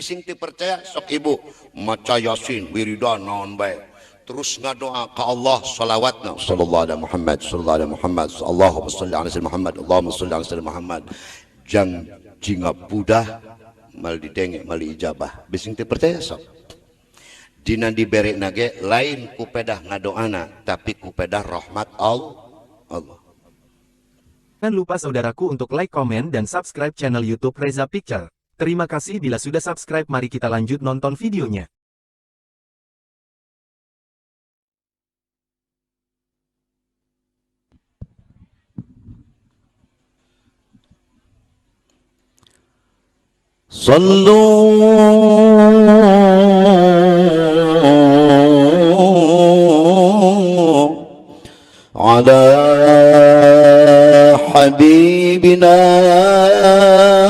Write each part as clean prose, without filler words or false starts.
Bising teu percaya sok ibu maca Yasin wiridan naon bae. Terus ngadoa ka Allah salawatna sallallahu alaihi Muhammad sallallahu alaihi Muhammad Allahumma shalli ala sayyidina Muhammad Allahumma shalli ala sayyidina Muhammad. Jang jinga budah mal didenge mal ijabah. Bising teu percaya sok. Dina dibere nage lain ku pedah ngadoana tapi ku pedah rahmat Allah. Jangan lupa saudaraku untuk like, komen, dan subscribe channel YouTube Reza Picture. Terima kasih bila sudah subscribe, mari kita lanjut nonton videonya. Sallu ala habibina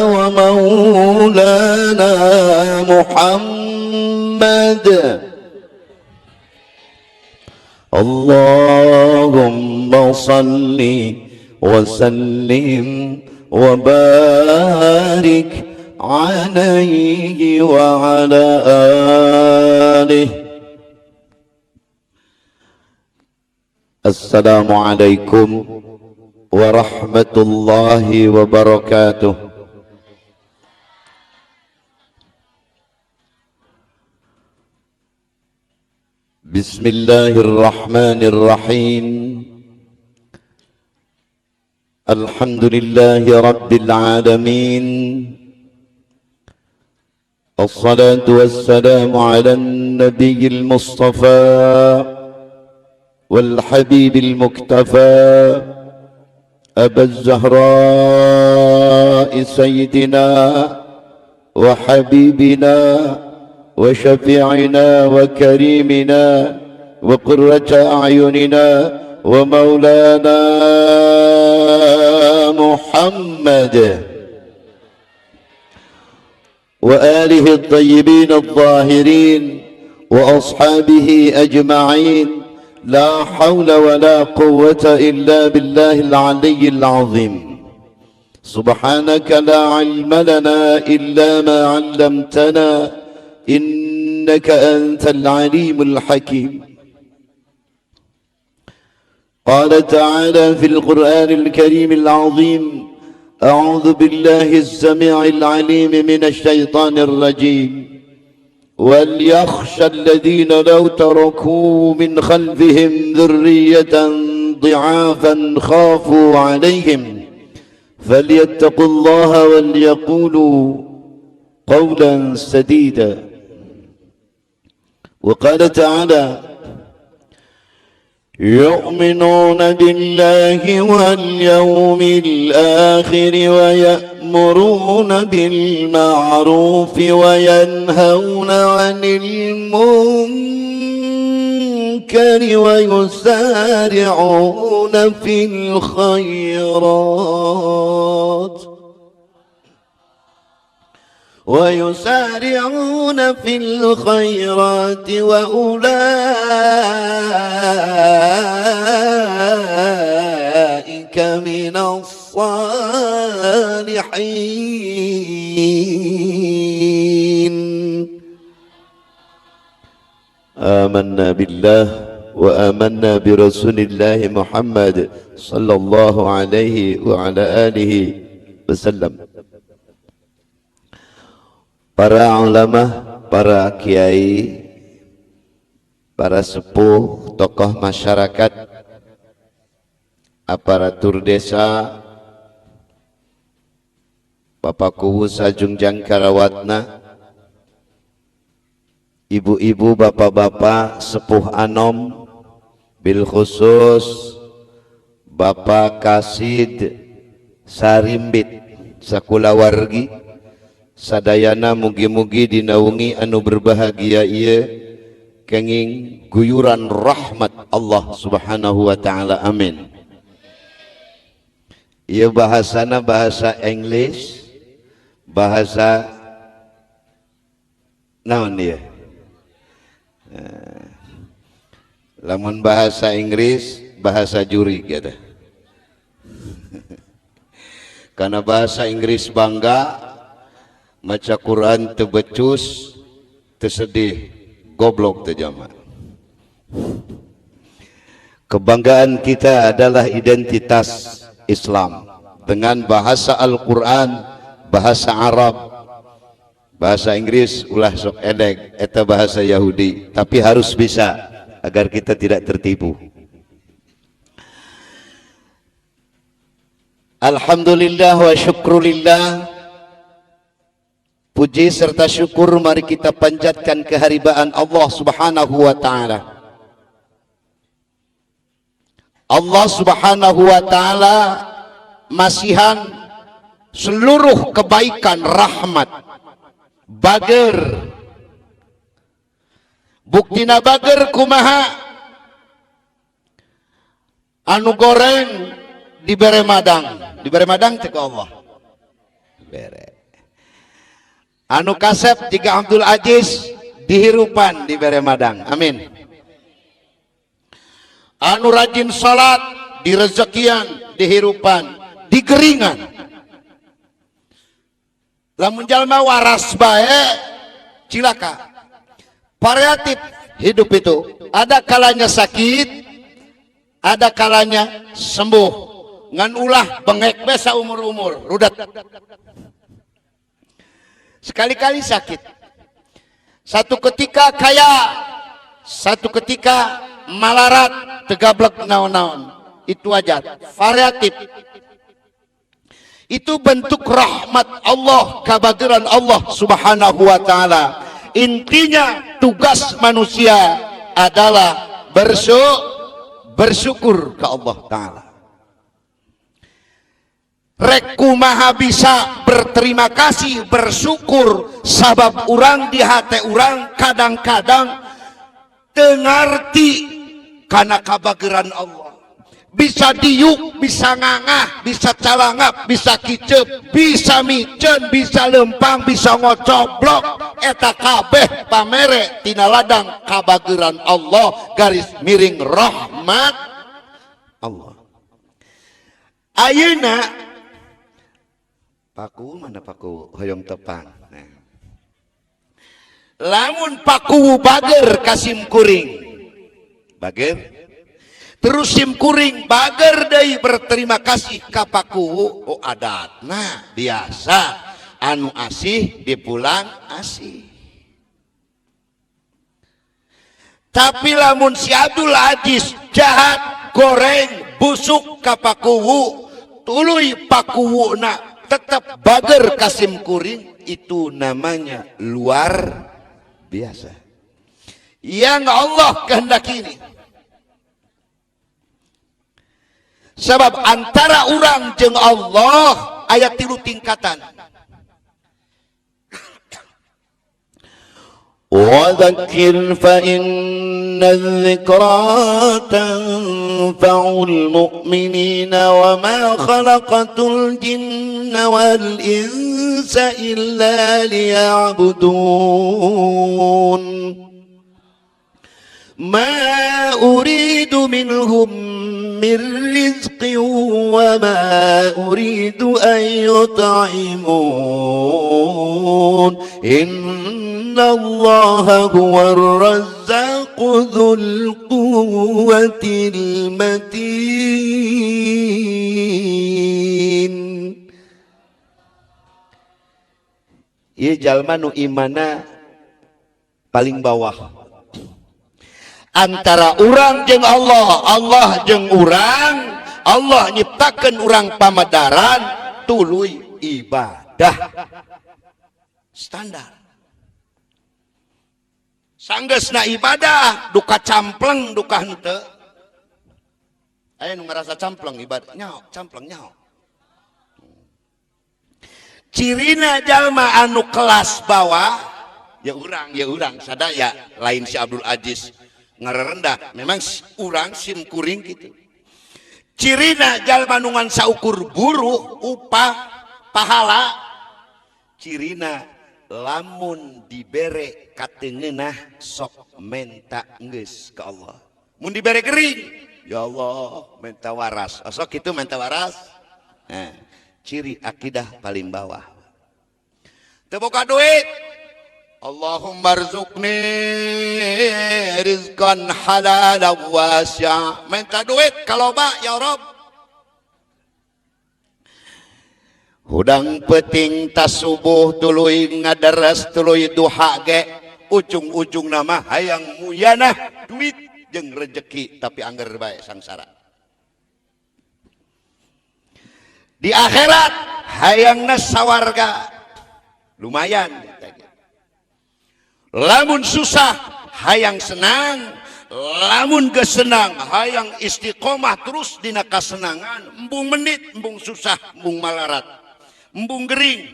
wa maulana Muhammad. Allahumma salli wa sallim wa barik alaihi wa ala alihi. Assalamualaikum warahmatullahi wabarakatuh. Bismillahirrahmanirrahim. Alhamdulillahi rabbil alamin. Assalatu wassalamu ala nabiyil mustafa wal habibil muktafa Aba Zahra'i sayyidina wa habibina wa syafi'ina wa karimina wa qurrata a'yunina wa maulana Muhammad wa alihi at-tayyibin at-tahirin wa ashabihi ajma'in. La hawla wa la quwwata illa billahil aliyyil azim. Subhanaka la ilma lana illa ma 'allamtana innaka antal alimul hakim. Qala ta'ala fil Qur'anil karimil azim, a'udzu billahi as-sami'il 'alim minasy syaithanir rajim. وليخشى الذين لو تركوا من خلفهم ذرية ضعافا خافوا عليهم فليتقوا الله وليقولوا قولا سديدا. وقال تعالى يؤمنون بالله واليوم الآخر ويأمرون بالمعروف وينهون عن المنكر ويسارعون في الخيرات ويسارعون في الخيرات وأولئك من الصالحين. آمنا بالله وآمنا برسول الله محمد صلى الله عليه وعلى آله وسلم. Para ulama, para kiai, para sepuh, tokoh masyarakat, aparatur desa, Bapak Kuwu Sajungjang Karawatna, ibu-ibu, bapak-bapak, sepuh anom, bil khusus Bapak Kasid Sarimbit sakulawargi, sadayana mugi-mugi dinaungi anu berbahagia ieu kenging guyuran rahmat Allah Subhanahu wa taala, amin. Ieu bahasana bahasa Inggris, bahasa naon ieu? Lamun bahasa Inggris bahasa juri gitu. Karena bahasa Inggris bangga, Maca Quran teu becus, teu sedih, goblok teu jama. Kebanggaan kita adalah identitas Islam dengan bahasa Al-Quran, bahasa Arab, bahasa Inggris ulah sok edek, eta bahasa Yahudi, tapi harus bisa agar kita tidak tertipu. Alhamdulillah wa syukrulillah. Puji serta syukur mari kita panjatkan keharibaan Allah Subhanahu wa taala. Allah Subhanahu wa taala masihan seluruh kebaikan rahmat bager. Buktina bager kumaha? Anu goreng dibere madang, dibere madang teh ku Allah. Bere. Anu kasep jika Abdul Aziz dihirupan dibere madang. Amin. Anu rajin salat direzekian, dihirupan, digeringan. Lamun jalma waras bae cilaka. Variatif hidup itu. Ada kalanya sakit, ada kalanya sembuh. Ngan ulah bengek besa umur-umur, rudat. Sekali-kali sakit. Satu ketika kaya, satu ketika malarat, tegablek naon-naon. Itu aja, variatif. Itu bentuk rahmat Allah, kabageran Allah Subhanahu wa taala. Intinya tugas manusia adalah bersyukur ke Allah taala. Rek kumaha bisa berterima kasih, bersyukur, sabab urang di hati urang kadang-kadang teu ngarti kana kabageran Allah. Bisa diuk, bisa ngangah, bisa calangap, bisa kicep, bisa micen, bisa lempang, bisa ngocoblok. Eta kabeh pamere tina ladang kabageran Allah, garis miring rahmat Allah. Ayeuna paku mana paku hoyong tepang. Nah. Lamun paku bager kasim kuring, bager. Terus sim kuring bager deui berterima kasih ka paku. Oh adatna biasa anu asih dipulang asih. Tapi lamun si Abdul Aziz jahat, goreng, busuk ka pakuwu, tuluy pakuwuna tetap bager kasim kuring, itu namanya luar biasa. Yang Allah kehendaki ini. Sebab antara orang jeung Allah ayat 3 tingkatan. وذكر فإن الذكرى تنفع المؤمنين وما خلقت الجن والإنس إلا ليعبدون ما أريد منهم من رزق وما أريد أن يطعمون إن الله هو الرزاق ذو القوة المتين. Ieu jalma nu imana paling bawah. Antara urang jeung Allah, Allah jeung urang, Allah nyiptakeun urang pamadaran tuluy ibadah standar. Sanggeusna ibadah duka campleng duka henteu. Aya nu ngarasa campleng ibadah, nyaho, campleng nyaho. Cirina jalma anu kelas bawah, ya urang sadaya lain si Abdul Aziz ngarerendah, memang urang sim kuring gitu. Cirina jalma nu ngan saukur buruh upah pahala, cirina lamun dibere katengeunah sok menta geus ka Allah. Mun dibere gering, ya Allah menta waras. Sok kitu menta waras. Nah, ciri akidah paling bawah. Teu boga duit. Allahumma rzuqni rizqan halalan wasi'a. Minta duit kaloba ya Rabb. Hudang peting tas subuh tuluy ngadaras tuluy duha ge ujung-ujung nama hayang muyanah duit jeung rejeki tapi angger bae sangsara. Di akhirat hayangna sawarga lumayan. Lamun susah hayang senang, lamun geus senang hayang istiqomah terus dina kasenangan, embung menit, embung susah, embung malarat, embung gering.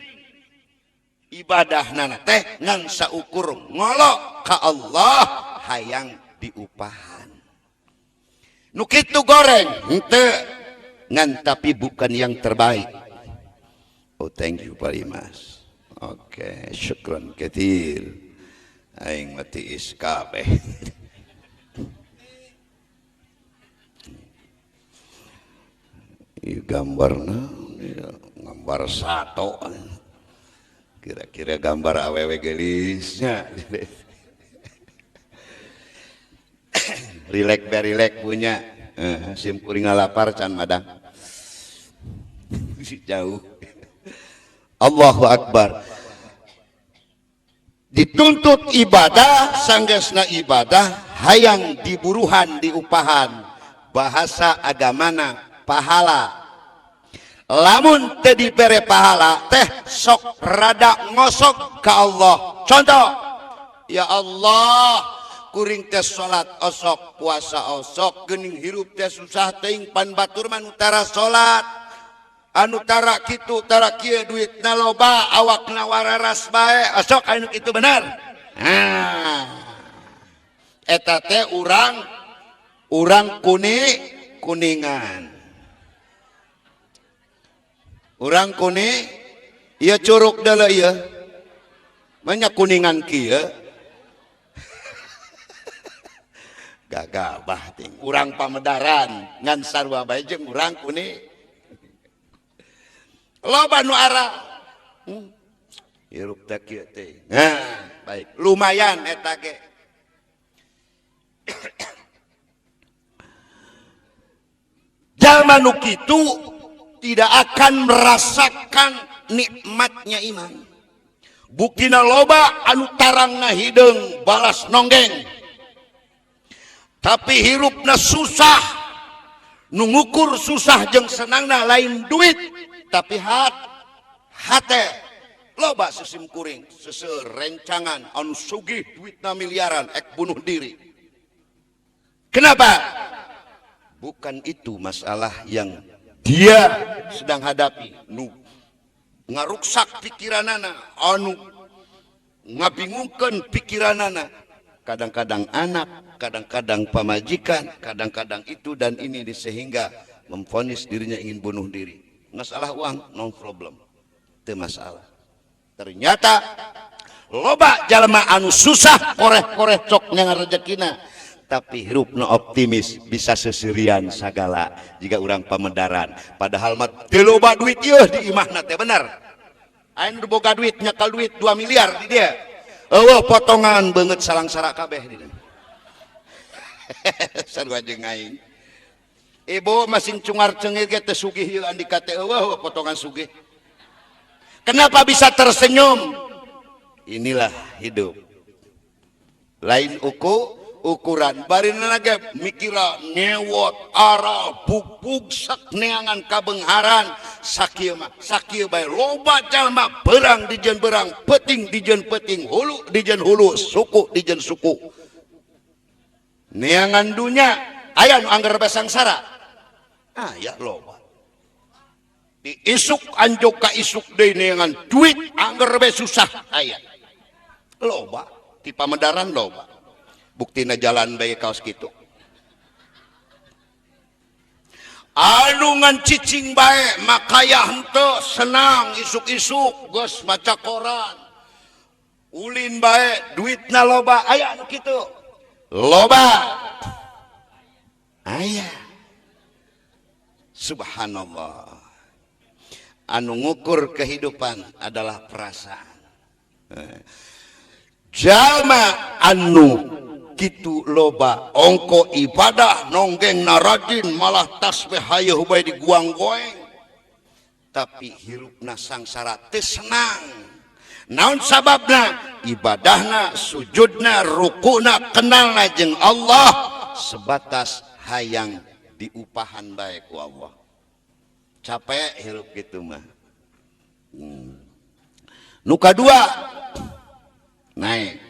Ibadah nana teh ngan saukur ngolok ka Allah hayang diupahan. Nu kitu goreng henteu ngan tapi bukan yang terbaik. Oh thank you Pak Imas. Oke, syukran katsir. Aing mati tiis kabeh. Ieu gambarna gambar sato. Kira-kira gambar awewe geulisnya. Rilek berilek punya. Sim kuring ngalapar can madang. Jauh. Allahu Akbar. Dituntut ibadah, sanggeusna ibadah hayang diburuhan diupahan. Bahasa agamana pahala. Lamun teu dibere pahala teh sok rada ngosok ka Allah. Contoh, ya Allah, kuring teh salat osok, puasa osok, geuning hirup teh susah teuing pan batur mah nu tara salat. Anu tara kitu tara kieu duitna loba, awakna wararas bae, osok anu kitu bener. Nah, eta teh urang kuningan. Urang kuning, ieu curug deuleu ieu. Banyak kuningan kieu. Gagabah ting. Urang pamedaran ngan sarua bae jeung urang kuning. Loba nu ara. Hirup teh kieu teh. Nah, baik. Lumayan eta ge. Jalma nu kitu tidak akan merasakan nikmatnya iman. Buktina loba anu tarangna hideung balas nonggeng. Tapi hirupna susah. Nu ngukur susah jeung senangna lain duit, tapi hate. Loba sesim kuring, seseur rencangan anu sugih duitna miliaran ek bunuh diri. Kenapa? Bukan itu masalah yang dia sedang hadapi. Nu ngaruksak pikiranana, anu ngabingungkeun pikiranana. Kadang-kadang anak, kadang-kadang pamajikan, kadang-kadang itu dan ini sehingga memvonis dirinya ingin bunuh diri. Masalah uang, no problem, itu masalah. Ternyata loba jalma anu susah koreh-koreh cok nyangar rezekina, tapi hirupna optimis bisa seserian sagala jika urang pamedaran. Padahal mah teu loba duit ieu di imahna teh bener. Aing nu boga duit nyekal duit 2 miliar di dia. Eueuh potongan beungeut salangsara kabeh di dieu. Sarua jeung aing. Ibu masing cungar cengir ge teu sugih ieu andika teh eueuh potongan sugih. Kenapa bisa tersenyum? Inilah hidup. Lain ukuran barina ge mikira ngewot aral bug-bug sak neangan kabengharan sakieu mah sakieu bae loba jalma berang dijeun berang peuting dijeun peuting hulu dijeun hulu suku dijeun suku neangan dunya aya nu angger bae sangsara aya loba di isuk anjog ka isuk deui neangan duit angger bae susah aya loba di pamedaran loba. Buktina jalan bae kaos kitu. Anu ngan cicing bae makaya henteu senang isuk-isuk geus maca koran. Ulin bae duitna loba aya anu kitu. Loba. Aya. Subhanallah. Anu ngukur kehidupan adalah perasaan. Jalma anu kitu loba ongko ibadah nonggeng narajin malah tasbih hayeuh bae diguang goeng tapi hirupna sangsara teu senang. Naon sababna? Ibadahna, sujudna, rukuna, kenalna jeung Allah sebatas hayang diupahan bae ku Allah. Capek hirup gitu mah. Nu kadua naik.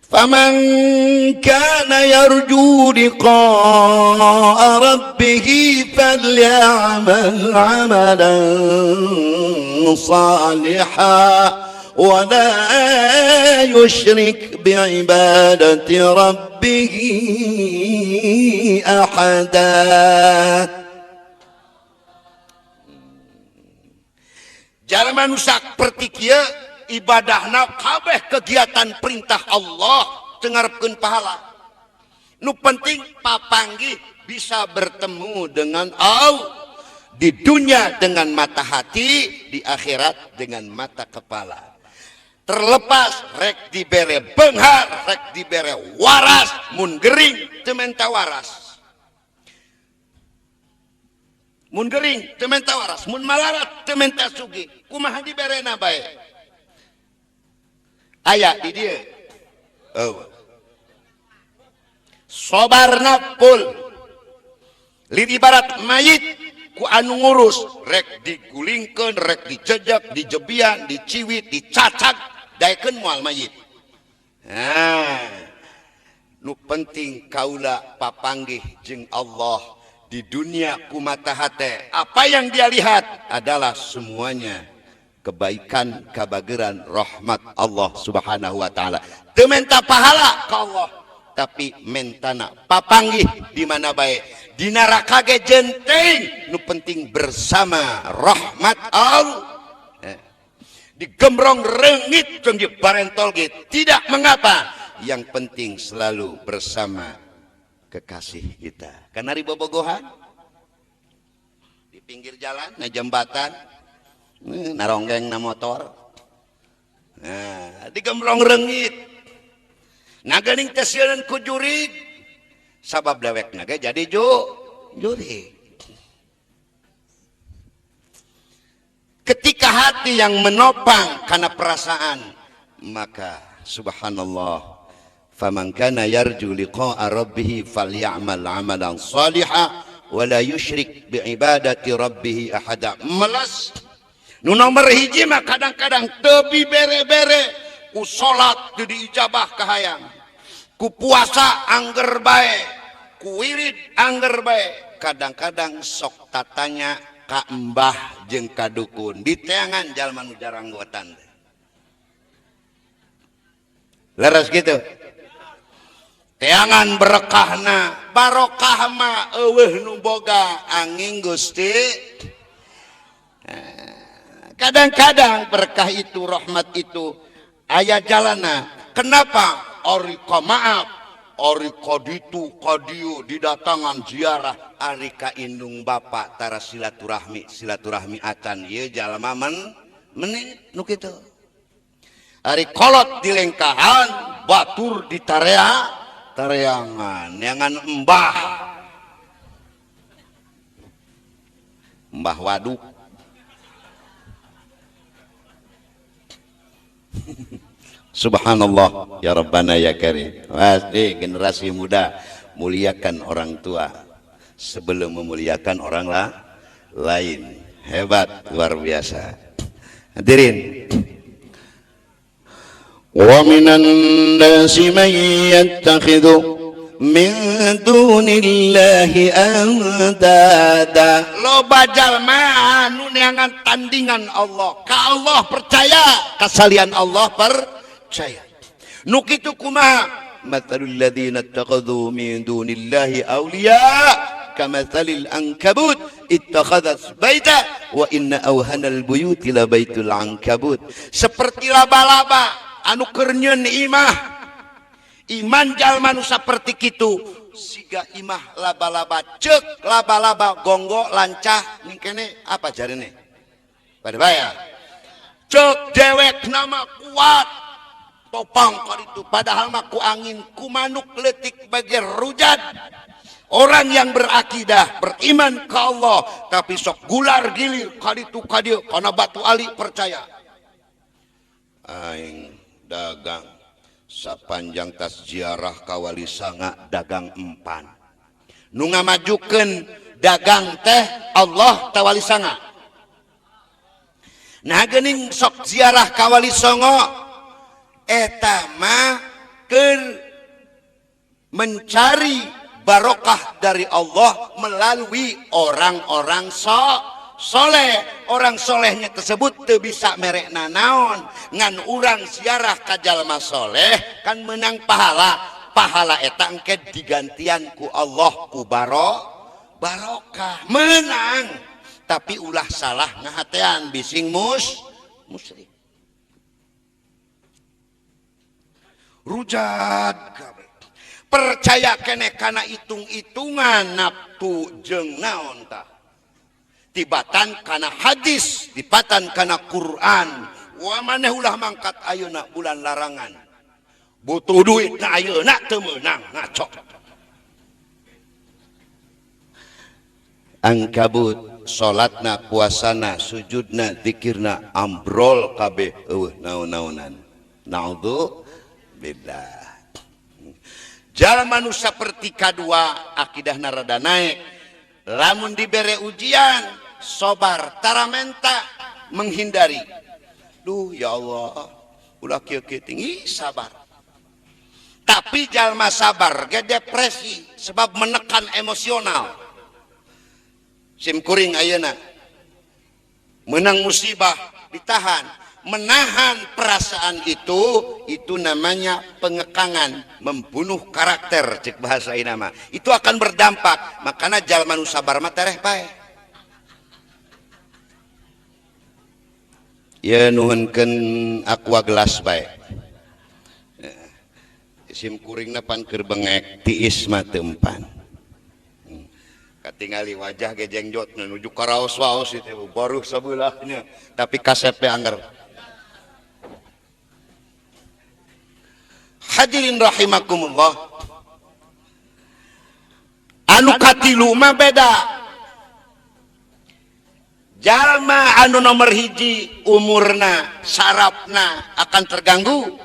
Faman kana yarju liqa'a rabbih falyamal 'amalan salihan wa la yusyrik bi'ibadati rabbih ahada. Jalma nu saperti kieu ibadahna kabeh kegiatan perintah Allah teu ngarepkeun pahala. Nu penting papanggih bisa bertemu dengan Allah di dunia dengan mata hati, di akhirat dengan mata kepala. Terlepas rek dibere benghar, rek dibere waras, mun gering teu menta waras. Mun gering teu menta waras, mun malarat teu menta sugih. Kumaha diberena bae? Aya di dieu. Eueuh. Sobarna pul. Lin ibarat mayit ku anu ngurus, rek digulingkeun, rek dijejek, dijebian, diciwit, dicacag, daekeun moal mayit. Nah, nu penting kaula papanggih jeung Allah di dunia ku mata hate. Apa yang dia lihat adalah semuanya kebaikan, kabageran, rahmat Allah Subhanahu wa taala. Teu menta pahala ka Allah, tapi mentana papanggih di mana bae. Di neraka ge jenteng, nu penting bersama rahmat Allah. Digembrong reungit jeung dibarentol ge tidak mengapa, yang penting selalu bersama kekasih kita. Karena ribobogohan di pinggir jalan, na jembatan, naronggeng na motor. Nah, digembrong reungit. Nah geuning teh sieun ku jurig. Sabab dewekna ge jadi jurig. Ketika hati yang menopang karena perasaan, maka subhanallah, faman kana yarju liqa'a rabbih falyamal 'amalan shalihan wa la yusyrik bi'ibadati rabbih ahada. Meles nu nomor hiji mah kadang-kadang teu bere-bere ku salat teu diijabah kahayang, ku puasa angger bae, ku wirid angger bae. Kadang-kadang sok tatanya ka embah jeung ka dukun diteangan jalma nu jaranggotan. Leres gitu. Teangan berkahna, barokah mah eueuh nu boga angin Gusti. Kadang-kadang berkah itu, rahmat itu aya jalana. Kenapa? Ari ka maaf, ari ka ditu ka dieu didatangan ziarah, ari ka indung bapak tara silaturahmi, silaturahmi acan ieu jalma menit nu kitu. Ari kolot dilengkahan, batur ditarea, tareangan, neangan embah. Mbah waduk. Subhanallah ya Rabbana ya Karim. Pasti generasi muda muliakan orang tua sebelum memuliakan orang lain. Hebat, luar biasa. Hadirin. Wa minan nasi man yattakhidhu min dunillahi andada. Loba jalma anu neangan tandingan Allah. Ka Allah percaya, kasalian Allah percaya. Nu kitu kumaha? Mathalul ladzina ittakhadhu min dunillahi awliya kamathalil ankabut ittakhadhat baita wa inna awhanal buyuti la baitul ankabut. Seperti laba-laba anu keur nyeun imah. Iman jalma nu saperti kitu siga imah laba-laba, ceuk laba-laba gonggo lancah ning kene apa jarene pada bayar. Ceuk dewek nama Kuat topang kali itu, padahal mah ku angin, ku manuk leutik bagai rujat. Orang yang berakidah, beriman ke Allah, tapi sok gular gilir kaditu kadieu kana batu ali percaya. Aing dagang sapanjang tas ziarah ka Wali Sanga dagang empan. Nu ngamajukeun dagang teh Allah ta Wali Sanga. Nah geuning sok ziarah ka Wali Songo eta mah keur mencari barokah dari Allah melalui orang-orang soleh. Orang solehnya tersebut teu bisa merek nanaon, ngan urang ziarah ka jalma soleh kan menang pahala. Pahala eta engke digantian ku Allah ku barokah menang. Tapi ulah salah ngahatean bising musyrik. Rujat kabeh. Percaya kene kana hitung-hitungan nafsu jeung naon tah. Tibatan kana hadis, tibatan kana Quran. Wa maneh ulah mangkat ayeuna bulan larangan. Butuh duit na ayeuna teu meunang ngaco. Angkabut salatna, puasana, sujudna, zikirna ambrol kabeh eueuh naon-naonan. Naudzubillah. Jalma nu saperti kadua akidahna rada naek, lamun dibere ujian sobar taramenta menghindari. Duh ya Allah, ulah kieu-kieu tinggi sabar. Tapi jalma sabar ge depresi sebab menekan emosional. Sim kuring ayeuna menang musibah ditahan, menahan perasaan itu namanya pengekangan, membunuh karakter cek bahasa inama. Itu akan berdampak. Makanya jalma nu sabar mah tereh pae. Ya nuhunkeun aqua gelas bae. Sim kuringna pan keur bengek tiis mah teu empan. Katingali wajah ge jengjot menuju karaos-waos itu baru sebelahnya, tapi kasepe angger. Hadirin rahimakumullah. Anu katilu mah beda. Jalma anu nomor hiji umurna, sarafna akan terganggu.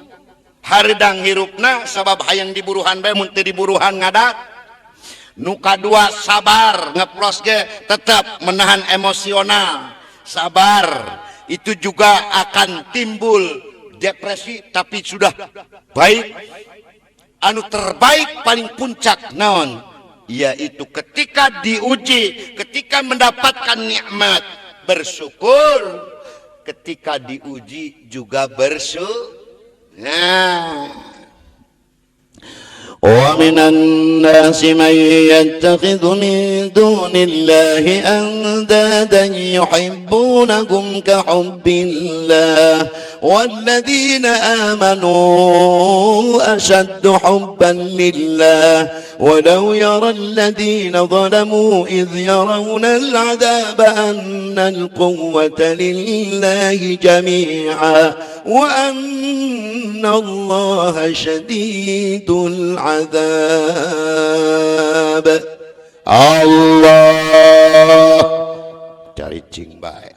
Haridang hirupna sabab hayang diburuhan bae mun teu diburuhan ngadat. Nu kadua sabar ngeplos ge tetap menahan emosional. Sabar itu juga akan timbul depresi, tapi sudah baik. Anu terbaik paling puncak naon, yaitu ketika diuji, ketika mendapatkan nikmat bersyukur, ketika diuji juga bersyukur. Nah, ومن الناس من يتخذ من دون الله أندادا يحبونهم كحب الله والذين آمنوا أشد حبا لله ولو يرى الذين ظلموا إذ يرون العذاب أن القوة لله جميعا وأن الله شديد العذاب. Allah cari cing baik.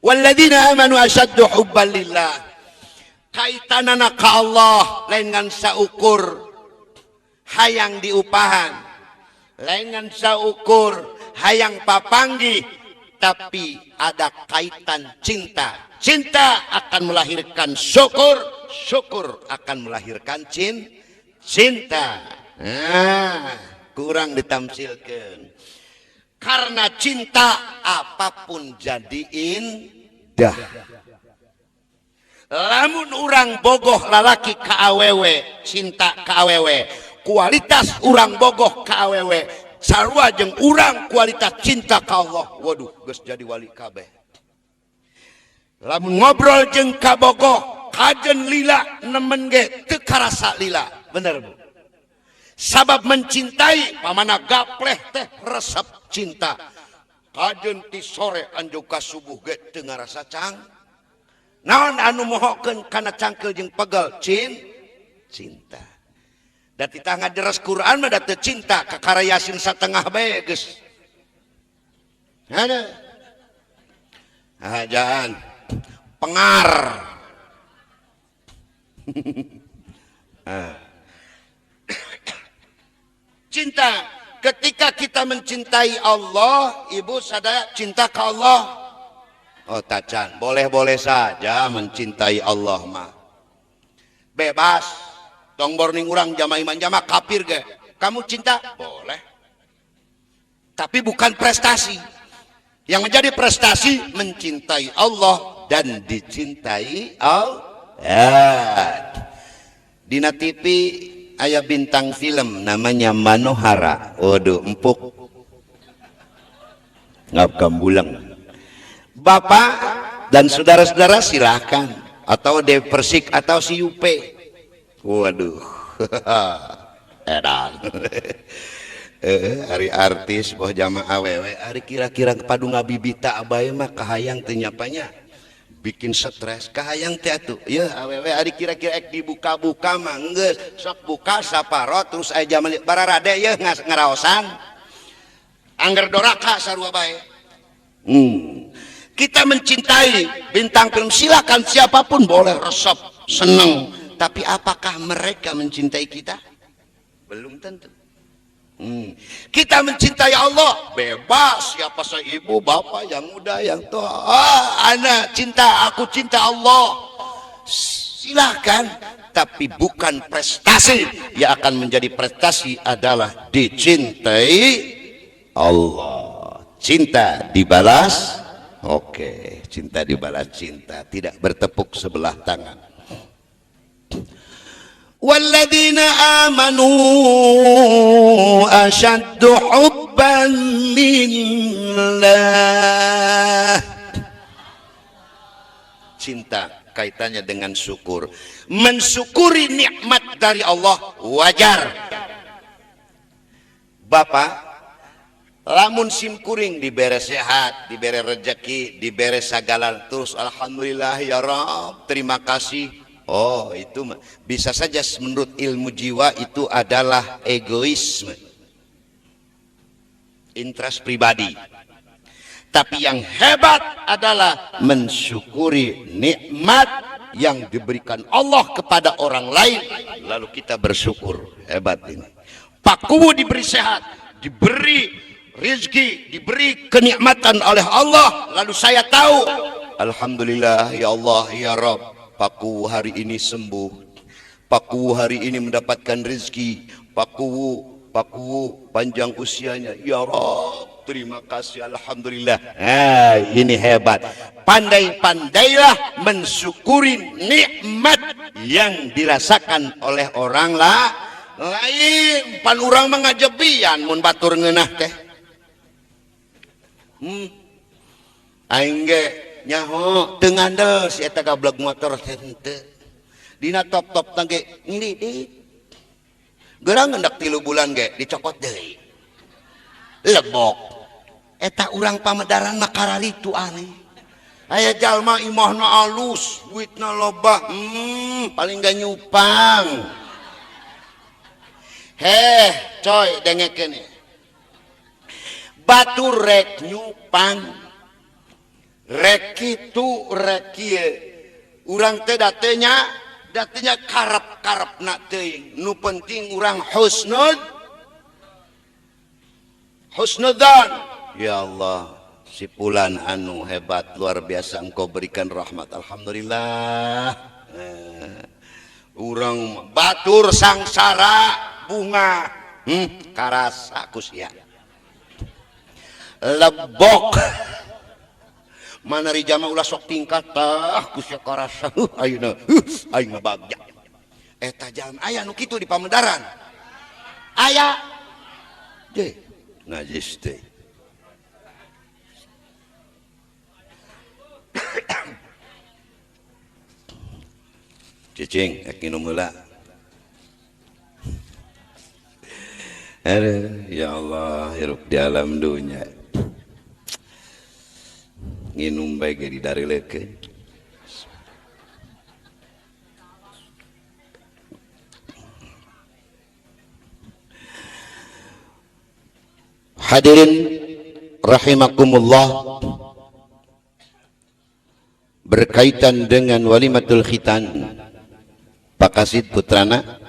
Walladzina amanu ashaddu hubban lillah. Kaitanana ka Allah lain ngan saukur hayang diupahan, lain ngan saukur hayang papanggih, tapi ada kaitan cinta. Cinta akan melahirkan syukur, syukur akan melahirkan cinta. Nah, kurang ditamsilkan. Karena cinta apapun jadi indah. Lamun urang bogoh lalaki ka awewe, cinta ka awewe, kualitas urang bogoh ka awewe sarua jeung urang kualitas cinta ka Allah. Waduh, geus jadi wali kabeh. Lamun ngobrol jeung kabogoh, kajen lila nemen ge teu karasa lila. Bener Bu? Sabab mencintai, pamana gapleh teh resep cinta. Kajeun ti sore anjuk ka subuh ge teu ngarasa cang. Naon anu mohokeun kana cangkeul jeung pegel? Cinta. Da titah ngaderes Quran mah da teu cinta kakara Yasin satengah bae geus. Hana. Jangan pengar. Cinta. Ketika kita mencintai Allah, ibu sadaya cinta ke Allah. Oh tacan, boleh-boleh saja mencintai Allah mah. Bebas. Tong borning urang jama iman jama kafir ge. Kamu cinta? Boleh. Tapi bukan prestasi. Yang menjadi prestasi mencintai Allah dan dicintai Allah. Dina TV aya bintang film namanya Manohara. Waduh, empuk. Ngap gambulang. Bapak dan saudara-saudara silahkan, atau Dewi Persik atau si Yupe. Waduh. Edan. Ari artis boh jamaah awewe ari kira-kira padu ngabibita abae mah kahayang teu nyapanya. Bikin stres kahayang teh atuh. Yeuh awewe ari kira-kira ek dibuka-buka mah geus sok buka saparo terus aya jaman bararade yeuh ngaraosan. Angger doraka sarua bae. Kita mencintai bintang film silakan, siapapun boleh resep seneng, tapi apakah mereka mencintai kita? Belum tentu. Kita mencintai Allah bebas, siapa saya ibu bapak yang muda yang tua, anak cinta, aku cinta Allah, silahkan, tapi bukan prestasi. Yang akan menjadi prestasi adalah dicintai Allah. Cinta dibalas, oke, cinta dibalas cinta, tidak bertepuk sebelah tangan. Walladzina amanu ashaddu hubban lillah. Cinta kaitannya dengan syukur. Mensyukuri nikmat dari Allah wajar. Bapak, lamun simkuring dibere sehat, dibere rejeki, dibere sagala terus alhamdulillah ya Rabb, terima kasih. Oh, itu bisa saja menurut ilmu jiwa itu adalah egoisme, interest pribadi. Tapi yang hebat adalah mensyukuri nikmat yang diberikan Allah kepada orang lain, lalu kita bersyukur. Hebat ini. Pak Kuwu diberi sehat, diberi rezeki, diberi kenikmatan oleh Allah, lalu saya tahu, alhamdulillah ya Allah ya Rabb, Pak Kuwu hari ini sembuh, Pak Kuwu hari ini mendapatkan rezeki, Pak Kuwu panjang usianya, ya Rabb, terima kasih, alhamdulillah. Nah, ini hebat. Pandai-pandailah mensyukuri nikmat yang dirasakan oleh orang lain. Pan urang mengajebian mun batur ngeunah teh. Aing ge nyaho teu ngandel si eta gablek motor teh henteu. Dina top-top teh ge ngilidik. Gerang ngendak 3 bulan ge dicokot deui. Lebok. Eta urang pamedaran mah kararitu aneh. Aya jalma imahna alus, duitna loba, paling gak nyupang. Heh, coy dengekeun. Batur rek nyupang. Rek kitu rek kieu. Urang teh datenya karep-karepna teuing. Nu penting urang husnudzon. Ya Allah, si fulan anu hebat luar biasa, engkau berikan rahmat, alhamdulillah. Urang batur sangsara bunga, karasa ku sia. Lebok. Mana rijama ulah sok tingkat tah ku sia karasa. Ayeuna, aing bagja. Eta jalma aya nu kitu di pamedaran. Aya. Deh, najis teh. Cicing, ek nginum heula. Aduh, ya Allah, hirup di alam dunia. Nginum bae ge didareulekeun. Hadirin rahimakumullah, berkaitan dengan walimatul khitan Pak Kasid putrana,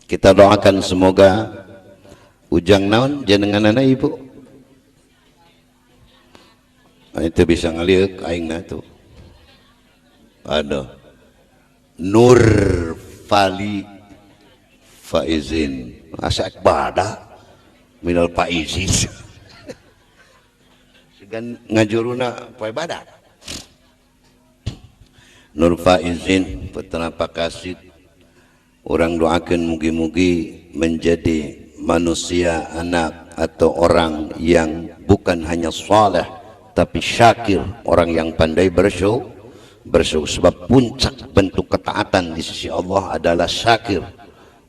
kita doakan semoga ujang naon jenenganana ibu. Nah, itu bisa ngaliuk aingna tuh. Aduh. Nur Fali Faizin. Asa bada minal faizin. Segan ngajuruna poe badak. Nur Faizin putra Pak Kasid, orang doakan mugi-mugi menjadi manusia, anak atau orang yang bukan hanya saleh tapi syakir, orang yang pandai bersyukur. Sebab puncak bentuk ketaatan di sisi Allah adalah syakir,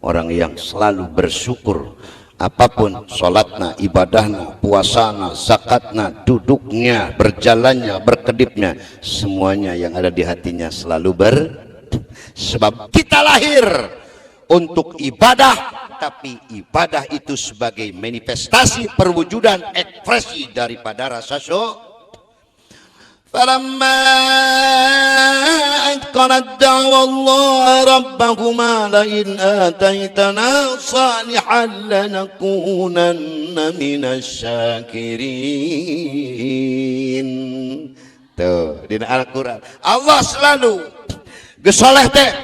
orang yang selalu bersyukur apapun salatna, ibadahna, puasana, zakatna, duduknya, berjalannya, berkedipnya, semuanya yang ada di hatinya selalu sebab kita lahir untuk ibadah, tapi ibadah itu sebagai manifestasi perwujudan ekspresi daripada rasa syukur. فلما أثقلت دعوى الله ربهما لئن آتيتنا صالحا لنكونن من الشاكرين. Tuh di Al-Qur'an Allah selalu gesoleh teh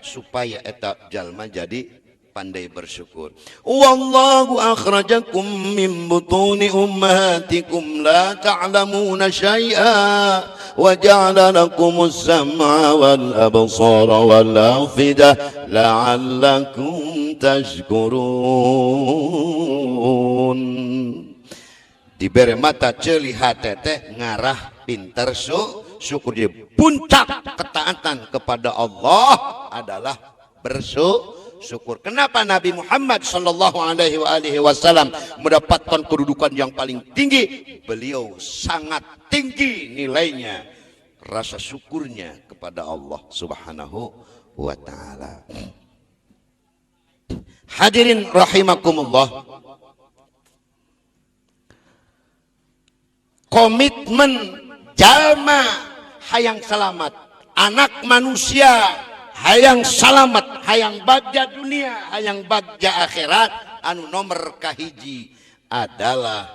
supaya eta jalma jadi pandai bersyukur. Wallahu akhrajakum min butuni ummahatikum la ta'lamuna syai'a wa ja'ala lakumus sam'a wal absara wal afidah la'allakum tashkurun. Dibere mata ceuli hate teh ngarah pinter syukur. Jadi puncak ketaatan kepada Allah adalah bersyukur. Kenapa Nabi Muhammad sallallahu alaihi wasallam mendapatkan kedudukan yang paling tinggi? Beliau sangat tinggi nilainya, rasa syukurnya kepada Allah Subhanahu wa taala. Hadirin rahimakumullah, komitmen jalma hayang selamat, anak manusia hayang salamat, hayang bagja dunia, hayang bagja akhirat, anu nomor kahiji adalah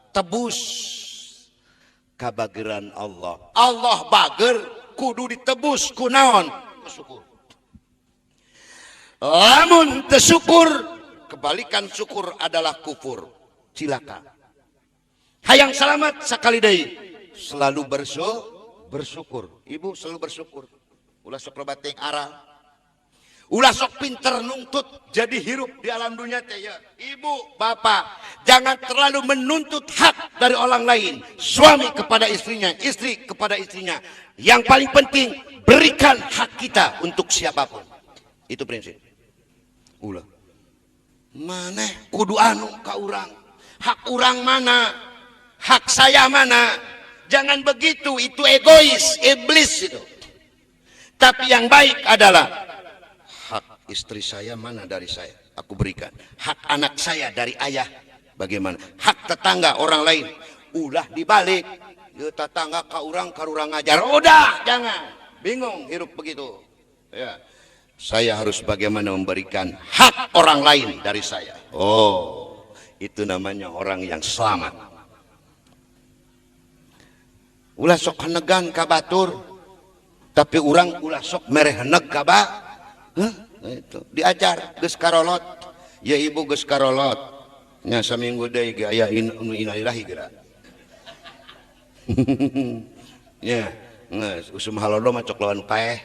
tebus kabageran Allah. Allah bager kudu ditebus kunaon? Syukur. Lamun tersyukur, kebalikan syukur adalah kufur, cilaka. Hayang selamat sakali deui, selalu bersyukur. Ibu selalu bersyukur. Ulah sok loba teuing aral. Ulah sok pinter nuntut jadi hirup di alam dunia teh ya. Ibu, bapak, jangan terlalu menuntut hak dari orang lain. Suami kepada istrinya, istri kepada istrinya. Yang paling penting, berikan hak kita untuk siapapun. Itu prinsip. Ulah. Maneh kudu anu ka urang. Hak urang mana? Hak saya mana? Jangan begitu, itu egois, iblis itu. Tapi yang baik adalah hak istri saya mana dari saya, aku berikan. Hak anak saya dari ayah, bagaimana? Hak tetangga orang lain, ulah dibalik. Ya, tetangga ka urang ngajar, udah jangan. Bingung hirup begitu. Ya. Saya harus bagaimana memberikan hak orang lain dari saya. Oh, itu namanya orang yang selamat. Ulah sok henegan ka batur. Tapi orang ulah sok mere heneg ka ba. Hah? Itu diajar geus karolot. Ya ibu geus karolot. Nya saminggu deui ge aya innalillahi geura. Nya, geus usum halodo mah cok lawan paeh.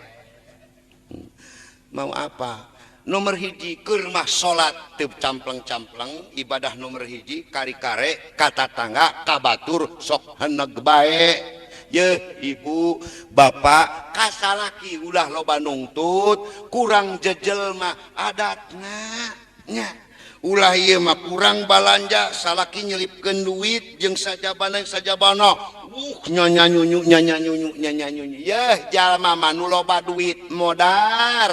Mau apa? Nomor hiji keur mah salat teu campleng-campleng, ibadah nomor hiji kari-kare ka tatangga ka batur sok heneg bae. Ye ibu bapak kasalaki ulah loba nungtut, kurang jejel mah adatna nya. Ulah ieu mah kurang balanja salaki nyelipkeun duit jeung sajabana sajabana. Nyonya nyunyu nyonya nyunyu nyonya nyunyu. Yeuh jalma mah nu loba duit modar.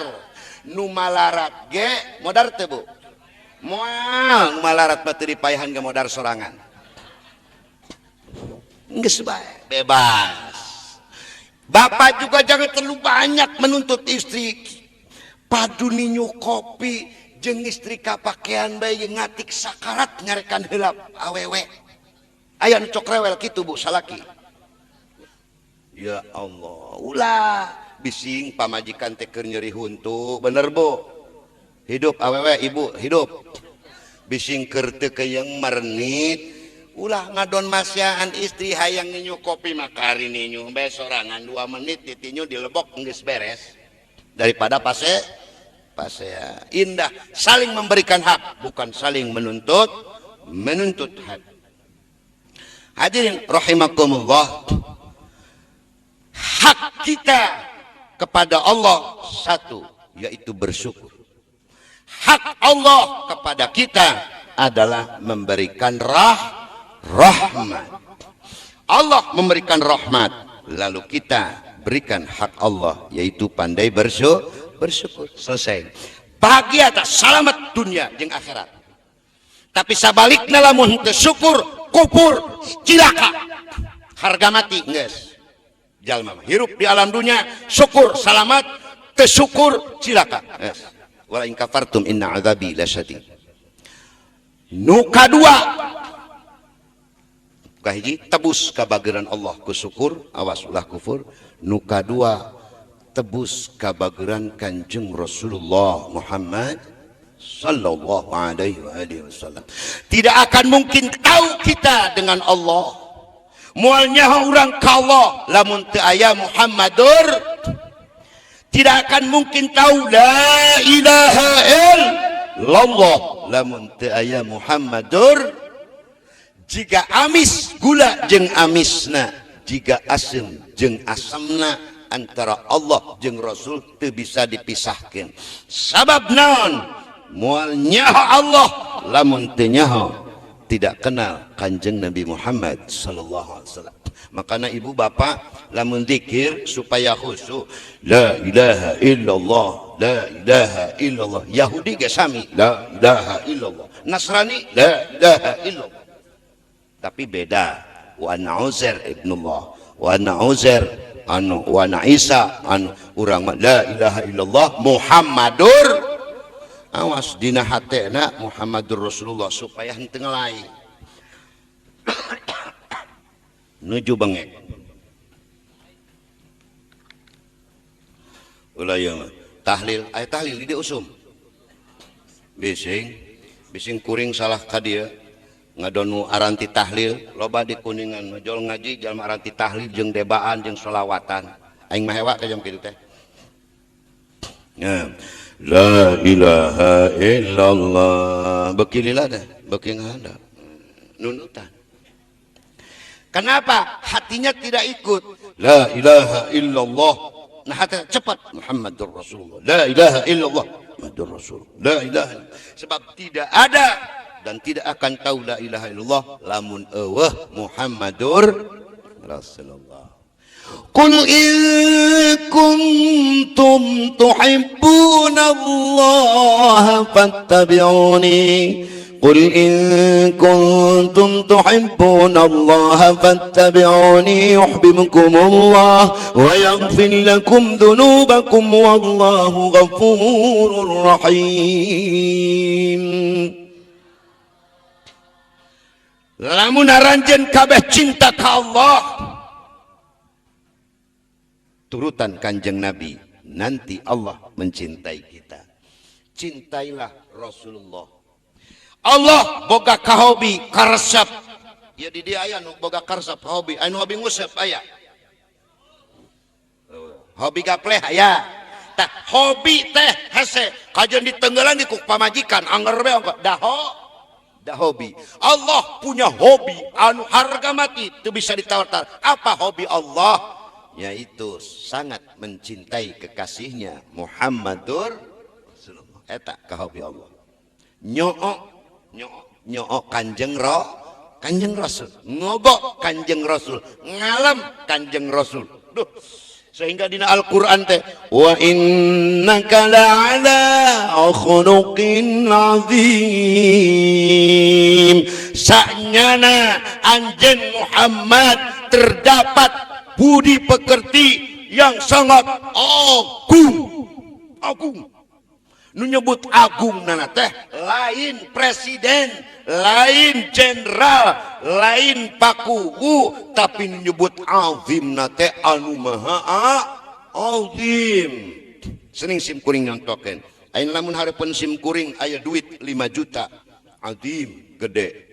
Nu malarat ge modar teu Bu? Moal nu malarat mah teu dipayahan ge modar sorangan. Geus bae bebas. Bapak juga jangan terlalu banyak menuntut istri. Padu ninyu kopi jeung istri kapakean bae ngatik sakarat nyarekan heula awewe. Aya nu cok rewel kitu Bu salaki. Ya Allah, ulah bising pamajikan teh keur nyeri huntu, bener Bu. Hidup awewe ibu hidup. Bising keur teu keuyang marenit. Ulah ngadon masyaan istri hayang ninyu kopi maka hari ninyu bae sorangan 2 menit ditinyu dilebok geus beres. Daripada pase pasea. Indah saling memberikan hak bukan saling menuntut hak. Hadirin rahimakumullah, hak kita kepada Allah satu, yaitu bersyukur. Hak Allah kepada kita adalah memberikan rahmat. Allah memberikan rahmat, lalu kita berikan hak Allah, yaitu pandai bersyukur. Selesai. Bahagia tak selamat dunia jeung akhirat. Tapi sabalikna lamun teu syukur, kufur, cilaka. Harga mati geus. Jalma mah hirup di alam dunia syukur selamat, teu syukur cilaka. Geus. Wala in kafartum inna azabi lasyadid. Nu kadua, kahiji tebus kabageran Allah ku syukur, awas ulah kufur. Nu kadua tebus kabageran Kanjeng Rasulullah Muhammad sallallahu alaihi wasallam. Tidak akan mungkin tahu kita dengan Allah. Moal nyaho urang ka Allah lamun teu aya Muhammadur. Tidak akan mungkin tahu la ilaha illallah lamun teu aya Muhammadur. Jika amis gula jeung amisna, jika asem jeung asemna, antara Allah jeung Rasul teu bisa dipisahkeun. Sabab naon? Moal nyaho Allah lamun teu nyaho tidak kenal Kanjeng Nabi Muhammad sallallahu alaihi wasallam. Makana ibu bapak lamun zikir supaya khusyuk, la ilaha illallah, la ilaha illallah. Yahudi ge sami la ilaha illallah, Nasrani la ilaha illallah. Tapi beda. Wa anna Uzair ibnullah, wa anna Uzair anu, wa anna Isa anu. Urang mah la ilaha illallah Muhammadur. Awas dina hatena Muhammadur Rasulullah supaya henteu ngelai. Nuju bengek. Ulah ieu mah tahlil, aya tahlil di dieu usum. Bising, bising kuring salah ka dieu. Ngadonu aranti tahlil loba di Kuningan jol ngaji jalma aranti tahlil jeung debaan jeung sholawatan. Aing mah hewa ka jam kitu teh. Ya. La ilaha illallah. Beuki lila dah, beuki ngahadap. Nunutan. Kenapa? Hatinya tidak ikut. La ilaha illallah. Nah hati cepat Muhammadur Rasulullah. La ilaha illallah Muhammadur Rasulullah. La ilaha. Sebab tidak ada dan tidak akan tahu la ilaha illallah lamun eueuh Muhammadur Rasulullah. Qul in kuntum tuhibbunallaha fattabi'uni. Qul in kuntum tuhibbunallaha fattabi'uni yuhibbukumullah wa yaghfir lakum dzunubakum wallahu ghafurur rahim. Lamun aranjeun kabeh cinta ka Allah, turutan Kanjeng Nabi, nanti Allah mencintai kita. Cintailah Rasulullah. Allah boga kahobi karesep. Ya di dia aya nu boga karesep hobi, anu hobi ngusep aya. Hobi gapleh aya. Tah hobi teh hese kajeun ditenggelan di ku pamajikan anger bae daho. Dah hobi. Allah punya hobi anu harga mati teu bisa ditawar-tawar. Apa hobi Allah? Yaitu sangat mencintai kekasihnya Muhammadur Rasulullah. Eta kahobi Allah. Nyook Nyoo Kanjeng Ro, Kanjeng Rasul, ngobok Kanjeng Rasul, ngalem Kanjeng Rasul. Duh, sehingga dina Al-Qur'an teh wa innaka la'ala khuluqin azim. Sanyana anjeun Muhammad terdapat budi pekerti yang sangat agung. Agung. Nu nyebut agung nana teh lain presiden, lain jenderal, lain pakuwu, tapi nyebut azim na teh anu maha azim. Sening sim kuring nyontokeun. Ayeuna lamun hareupeun sim kuring aya duit 5 juta, azim gede.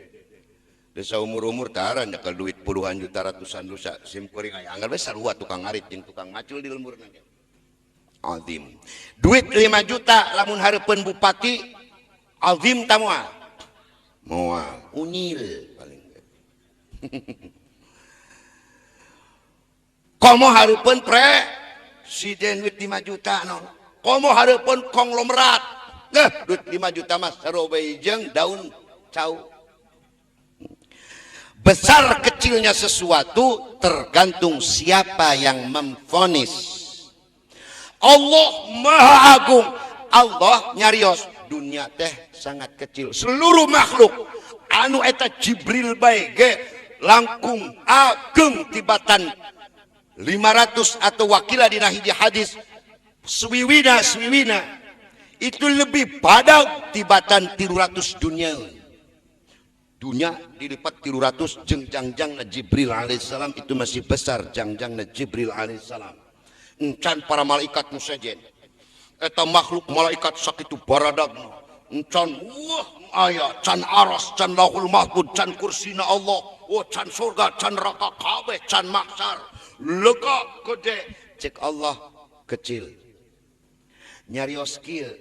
Desa umur-umur tara nyekel duit puluhan juta ratusan dosa sim kuring aya anggar we sarua tukang ngarit jeung tukang macul di lemburna. Azim. Duit 5 juta lamun hareupeun bupati azim ta moal? Moal, unyil paling. Komo hareupeun presiden duit 5 juta no. Komo hareupeun konglomerat. Nah, duit 5 juta mah sarua bae jeung daun cau. Besar kecilnya sesuatu tergantung siapa yang memvonis. Allah Maha Agung. Allah nyarios dunia teh sangat kecil. Seluruh makhluk anu eta Jibril bae ge langkung ageng tibatan 500 atau wakila dina hiji hadis suwiwina suwiwina itu lebih badag tibatan 300 dunia. Dunia dilipat 300 jeung jangjangna Jibril alaihissalam itu masih besar jangjangna Jibril alaihissalam. Encan para malaikat nu sejen eta makhluk malaikat sakitu baradagna encan wah aya can aras can lauhul mahfud can kursina Allah wah can surga can neraka kabeh can mahsyar lega gede cek Allah kecil nyarios kieu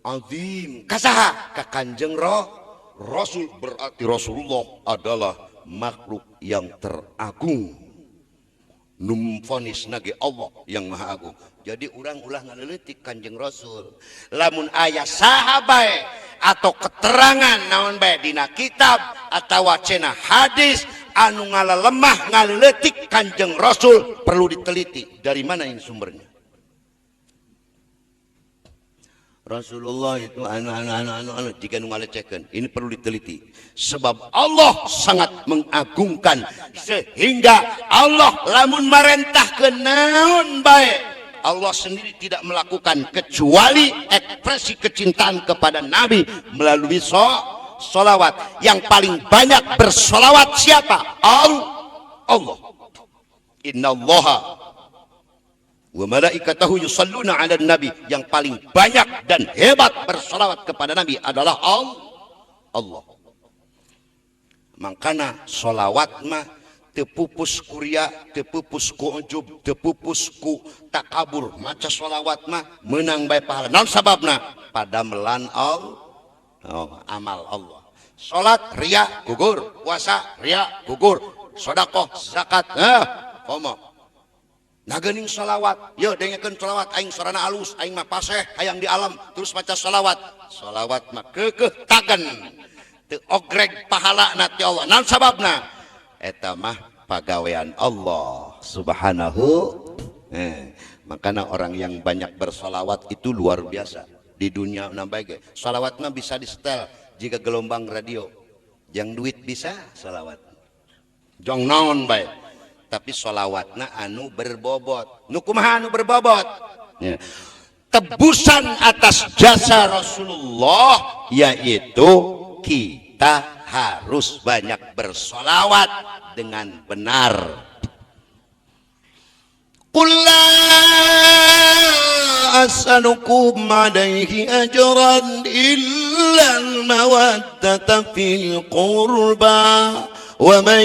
azim kasaha ka Kanjeng Rasul. Berarti Rasulullah adalah makhluk yang teragung. Numfonis nage Allah yang Maha Agung. Jadi urang ulah ngaleutik Kanjeng Rasul. Lamun aya saha bae atau keterangan naon bae dina kitab atawa cenah hadis anu ngalelemah ngaleutik Kanjeng Rasul perlu diteliti dari mana ini sumbernya. Rasulullah itu anu anu anu anu anu jika nu ngalecehkeun ini perlu diteliti sebab Allah sangat mengagungkan sehingga Allah lamun marentahkeun naon bae Allah sendiri tidak melakukan kecuali ekspresi kecintaan kepada Nabi melalui solawat. Yang paling banyak bersolawat siapa? Allah. Innallaha wa malaikatahu yusalluna 'alan nabi. Yang paling banyak dan hebat bersolawat kepada Nabi adalah Allah. Makana solawat mah teu pupus ku ria, teu pupus ku ujub, teu pupus ku takabur. Maca solawat mah menang bae pahala. Naon sababna? Padamelan Allah, oh, amal Allah. Salat ria gugur, puasa ria gugur, sedekah zakat komo. Nah geuning sholawat, yo dengekeun sholawat, aing sorana alus, aing mah paseh, hayang di alam, terus maca sholawat. Sholawat mah keukeuh tagen, teu ogreg pahala na ti Allah. Naon sababna? Eta mah pagawean Allah Subhanahu. Makana orang yang banyak bersolawat itu luar biasa di dunia nambah ge. Sholawat mah bisa disetel jika gelombang radio. Yang duit bisa sholawat. Jong naon bae. Tapi sholawatna anu berbobot. Nu kumaha anu berbobot? Ya. Tebusan atas jasa Rasulullah yaitu kita harus banyak bersolawat dengan benar. Qul la as'alukum alaihi ajran illa al-mawaddata fil qurba wa man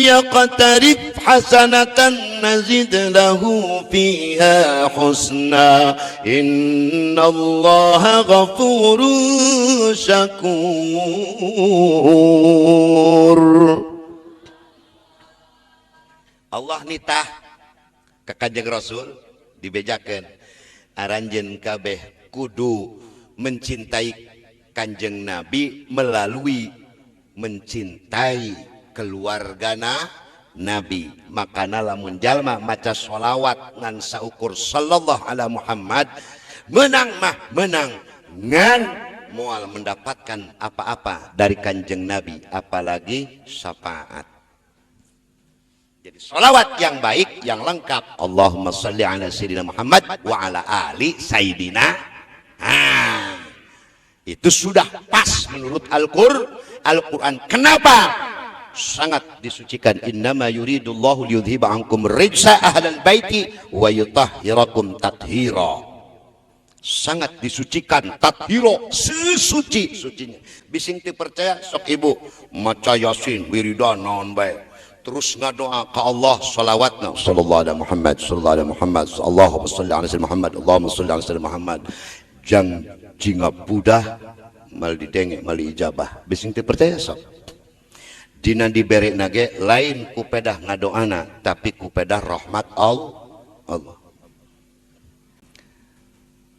yaqtarif hasanatan nazid lahu fiha husna innallaha ghafurun syakur. Allah nitah ka Kanjeng Rasul dibejakeun aranjeun kabeh kudu mencintai Kanjeng Nabi melalui mencintai keluargana Nabi. Makana lamun jalma maca sholawat ngan saukur sallallahu ala Muhammad, menang mah menang, ngan moal mendapatkan apa-apa dari Kanjeng Nabi, apalagi syafaat. Jadi sholawat yang baik, yang lengkap, Allahumma sholli ala Sayyidina Muhammad wa ala ali Sayyidina. Ah, itu sudah pas menurut Al-Quran. Kenapa? Sangat disucikan. Innama yuridullahu liyudhiba ankum rijsa ahlal baiti wa yutahhirakum tathira. Sangat disucikan, tathiro, sesuci sucinya. Bising teu percaya sok ibu maca Yasin wiridan naon bae, terus ngadoa ka Allah, sholawatna sallallahu alaihi Muhammad, sallallahu alaihi Muhammad, Allahumma sholli ala sayyidina Muhammad, Allahumma sholli ala sayyidina Muhammad. Jang jinga budah mal didenge mal ijabah. Bising teu percaya sok. Dina dibere nage lain kupedah ngadoana, tapi kupedah rahmat Allah.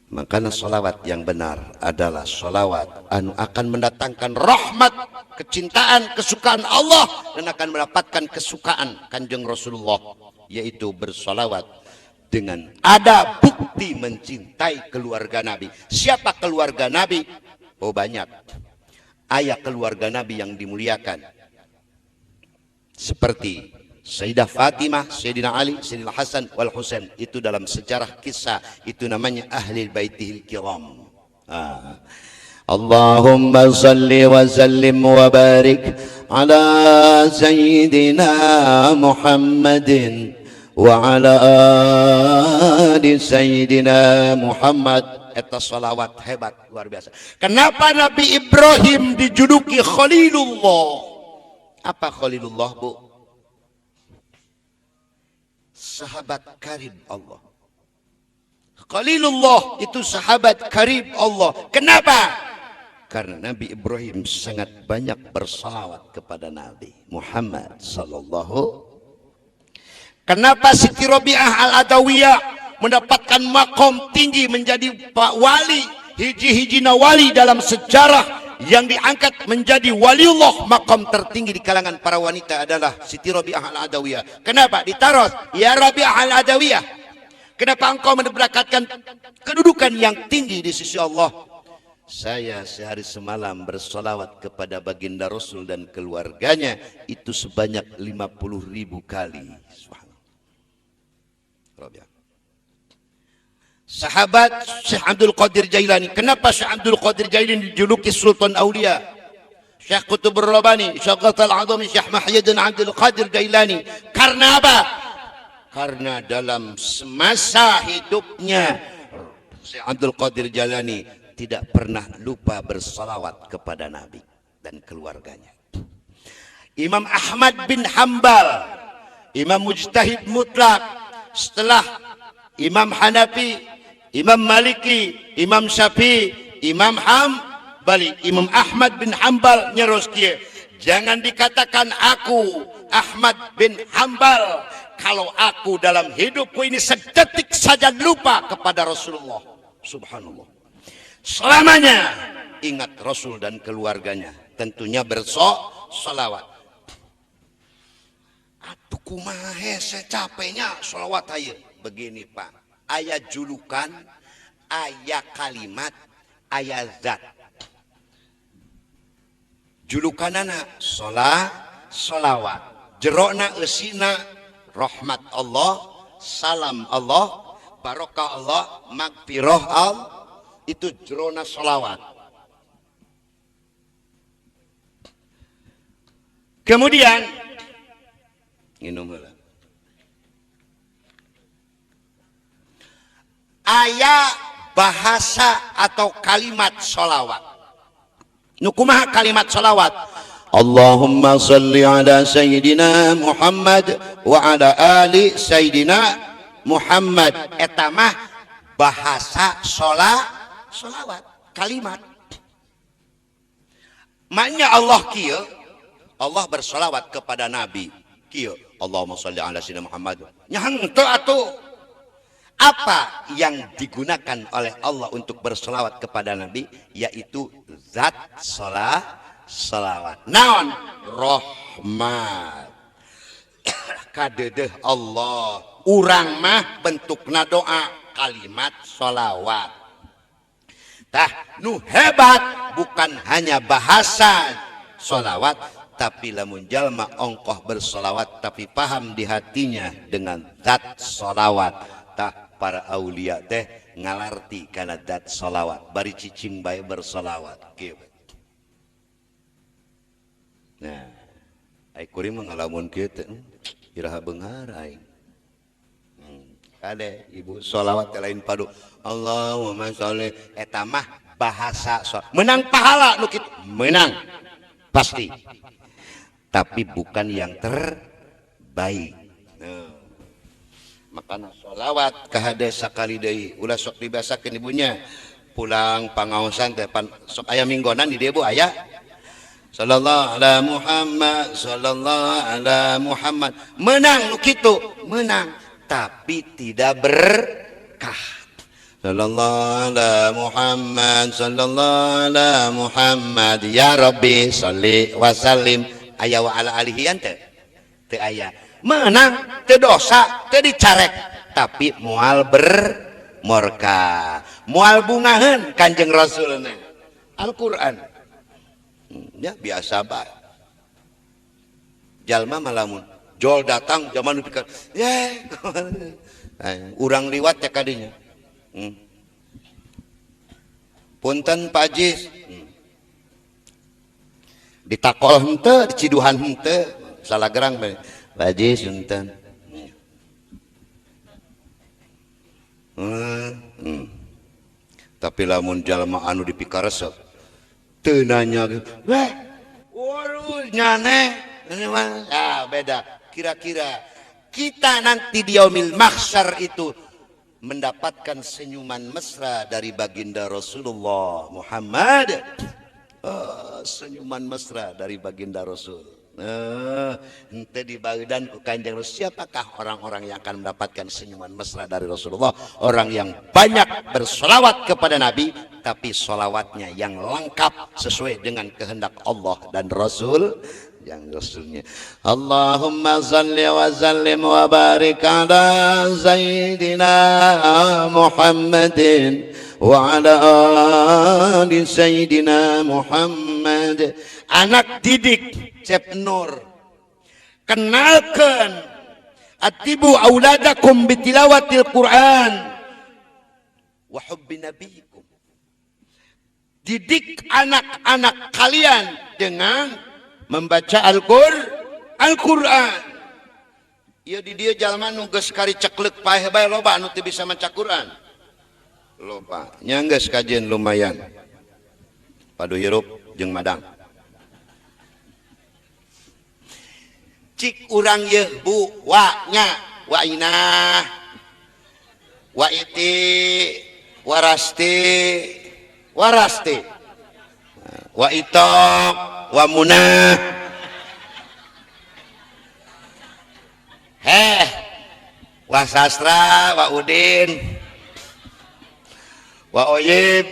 Makanya sholawat yang benar adalah sholawat anu akan mendatangkan rahmat, kecintaan, kesukaan Allah, dan akan mendapatkan kesukaan Kanjeng Rasulullah, yaitu bersolawat dengan ada bukti mencintai keluarga Nabi. Siapa keluarga Nabi? Oh banyak. Ayah keluarga Nabi yang dimuliakan seperti Sayyidah Fatimah, Sayyidina Ali, Sayyidina Hasan wal Husain. Itu dalam sejarah kisah, itu namanya Ahlul Baitihil Kiram. Ah. Allahumma salli wa sallim wa barik ala Sayyidina Muhammadin wa ala ali Sayyidina Muhammad. Eta salawat hebat luar biasa. Kenapa Nabi Ibrahim dijuluki Khalilullah? Apa Khalilullah, Bu? Sahabat karib Allah. Khalilullah itu sahabat karib Allah. Kenapa? Karena Nabi Ibrahim sangat banyak bersalawat kepada Nabi Muhammad sallallahu. Kenapa Siti Rabi'ah Al-Adawiyah mendapatkan makom tinggi menjadi pak wali, hiji-hijina wali dalam sejarah yang diangkat menjadi waliullah, makom tertinggi di kalangan para wanita adalah Siti Rabi'ah Al-Adawiyah. Kenapa? Ditaros, ya Rabi'ah Al-Adawiyah, kenapa engkau mendapatkan kedudukan yang tinggi di sisi Allah? Saya sehari semalam bersolawat kepada baginda Rasul dan keluarganya itu sebanyak 50.000 kali. Rabi'ah. Sahabat Syekh Abdul Qadir Jailani. Kenapa Syekh Abdul Qadir Jailani dijuluki Sultan Aulia? Syekh Qutbur Rabbani, Syekh Ghatal Azami, Syekh Mahyidin Abdul Qadir Jailani. Karena apa? Karena dalam semasa hidupnya Syekh Abdul Qadir Jailani tidak pernah lupa bersalawat kepada Nabi dan keluarganya. Imam Ahmad bin Hanbal, Imam Mujtahid mutlak, setelah Imam Hanafi, Imam Maliki, Imam Syafi'i, Imam Hambali, Imam Ahmad bin Hanbal nyeros kieu. Jangan dikatakan aku Ahmad bin Hanbal kalau aku dalam hidupku ini sedetik saja lupa kepada Rasulullah. Subhanallah. Selamanya ingat Rasul dan keluarganya. Tentunya bersolawat. Atuh kumaha hese capeknya solawat aja. Begini Pak, ayat julukan, ayat kalimat, ayat zat. Julukanana solawat, jerokna eusina rahmat Allah, salam Allah, barokah Allah, magfirah Allah, itu jerona solawat. Kemudian minum heula. Aya bahasa atau kalimat solawat. Nu kumaha kalimat solawat? Allahumma salli ala Sayyidina Muhammad wa ala ali Sayyidina Muhammad. Eta mah bahasa solawat, kalimat. Maknya Allah kieu, Allah bersolawat kepada Nabi kieu. Allahumma salli ala Sayyidina Muhammad. Nya henteu atuh. Apa yang digunakan oleh Allah untuk bersolawat kepada Nabi? Yaitu zat solawat. Naon? Rahmat. Kadedeh Allah. Urang mah bentukna doa kalimat solawat. Tah nu hebat bukan hanya bahasa solawat, tapi lamun jalma ongkoh bersolawat tapi paham di hatinya dengan zat solawat. Tah para aulia teh ngalarti kana zat solawat, bari cicing bae bersolawat. Kieu. Nah, ai kuring mah ngalamun kieu teh, iraha beunghar aing. Kade ibu solawat teh lain padu. Allahumma sholli eta mah bahasa menang pahala nu kitu, menang pasti. Tapi bukan yang terbaik. Nah, makana solawat kahade sakali deui ulah sok dibasakeun ibunya. Pulang pangaosan teh pan sok aya minggonan di dieu Bu aya. Sallallahu ala Muhammad, sallallahu ala Muhammad. Menang nu kitu, menang tapi tidak berkah. Sallallahu ala Muhammad, sallallahu ala Muhammad, ya Rabbi sholli wa sallim. Aya wa ala alihi teu? Teu aya. Menang teu dosa, teu dicarek, tapi moal bermorka. Moal bungaheun Kanjeng Rasulna. Al-Qur'an. Ya biasa bae. Jalma malamun jol datang zaman pikir, ye urang liwat ya kadinya. Punten Pak Jis. Ditakol henteu, diciduhan henteu, salah gerang bae. Pak Jis punten. Tapi lamun jalma anu dipikaresep teu nanya weh, waduh nyane. Ah, beda. Kira-kira kita nanti di yaumil mahsyar itu mendapatkan senyuman mesra dari baginda Rasulullah Muhammad. Oh, senyuman mesra dari baginda Rasul. Ente di badan ku Kanjeng Rasul. Siapakah orang-orang yang akan mendapatkan senyuman mesra dari Rasulullah? Orang yang banyak bersolawat kepada Nabi, tapi solawatnya yang lengkap sesuai dengan kehendak Allah dan Rasul. Yang Rasulnya Allahumma salli wa sallim wa barik ala Sayyidina Muhammadin wa ala ali Sayyidina Muhammad. Anak didik Cep Nur, kenalkan atibu auladakum bitilawatil Quran wa hubbi nabiyikum. Didik anak-anak kalian dengan membaca Al-Quran. Ieu di dieu jalma nu geus kari ceklek paeh bae loba anu teu bisa maca Quran. Loba. Nya geus kajeun lumayan. Padu hirup jeung madang. Cik urang yeuh bu wa nya wa inah wa iti warasti warasti wa itok wa munah heh wa sastra wa udin wa oyib.